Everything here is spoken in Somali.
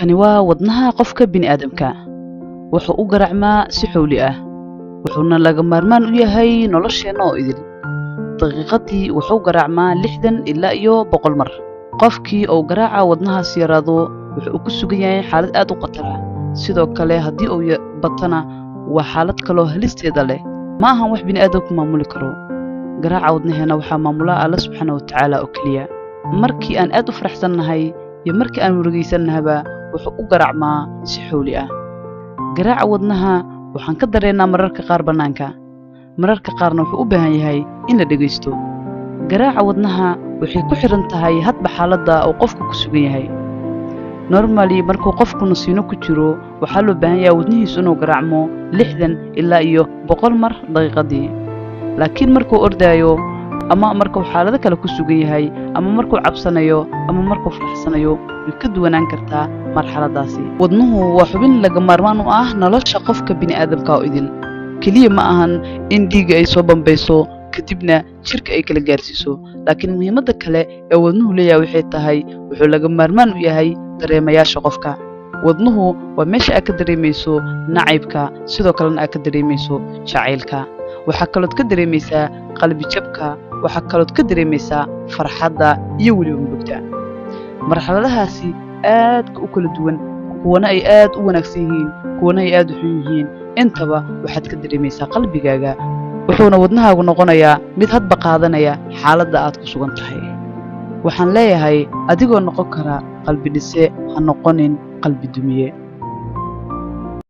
Kani waa wadnaha qofka bini'aadamka. Wuxuu u garaacmaa si xowli ah, wuxuuna laga maarmaan u yahay nolosheenna oo idil. Daqiiqadii wuxuu garaacmaa 60 ilaa iyo 100 mar. Qofkii uu garaaca wadnahaas yaraado wuxuu ku sugan yahay xaalad aad u khatar ah. Sidoo kale haddii uu batana waa xaalad kaloo halisteeda leh. Ma ahan wax bini'aadamku maamuli karo. Garaaca wadnaheena waxaa maamula Alla subxaana wa tacaala oo keliya. Markii aan aad u faraxsannahay iyo markii aan murugaysannahaba, wuxuu u garaacmaa si xowli ah. Garaaca wadnaha waxaan ka dareennaa mararka qaar bannaanka, mararka qaarna wuxuu u baahan yahay in la dhegaysto. Garaaca wadnaha waxay ku xidhan tahay hadba xaaladda uu qofku ku sugan yahay. Normally, markuu qofku nasiino ku jiro, waxaa loo baahan yahay wadnihiisu inuu garaacmo 60 ilaa iyo 100 mar daqiiqadii. Laakiin markuu ordaayo ama markuu xaalado kale ku sugan yahay ama markuu cabsanayo ama markuu faraxsanayo, way ka duwanaan kartaa marxaladaasi. Wadnuhu waa xubin laga maarmaan u ah nolosha qofka bini'aadamka oo idil. Keliya ma ahan in dhiigga ay soo bambayso, kadibna jirka ay kala gaarsiiso, laakiin muhiimadda kale ee wadnuhu leeyahay waxay tahay wuxuu laga maarmaan u yahay dareemayaasha qofka. Wadnuhu waa meesha aad ka dareemayso nacaybka, sidoo kalena aad ka dareemayso jacaylka. Waxaa kalood ka dareemaysaa qalbijabka, waxaa kalood ka dareemaysaa farxadda iyo weliba murugta. Marxaladahaasi aadka u kala duwan, kuwana ay aad u wanaagsan yihiin, kuwana ay aad u xun yihiin, intaba waxaad ka dareemaysaa qalbigaaga, wuxuuna wadnahaagu noqonayaa mid hadba qaadanaya xaaladda aad ku sugan tahay. Waxaan leeyahay, adigoo noqon kara qalbi dhise, ha noqonin qalbi dumiye.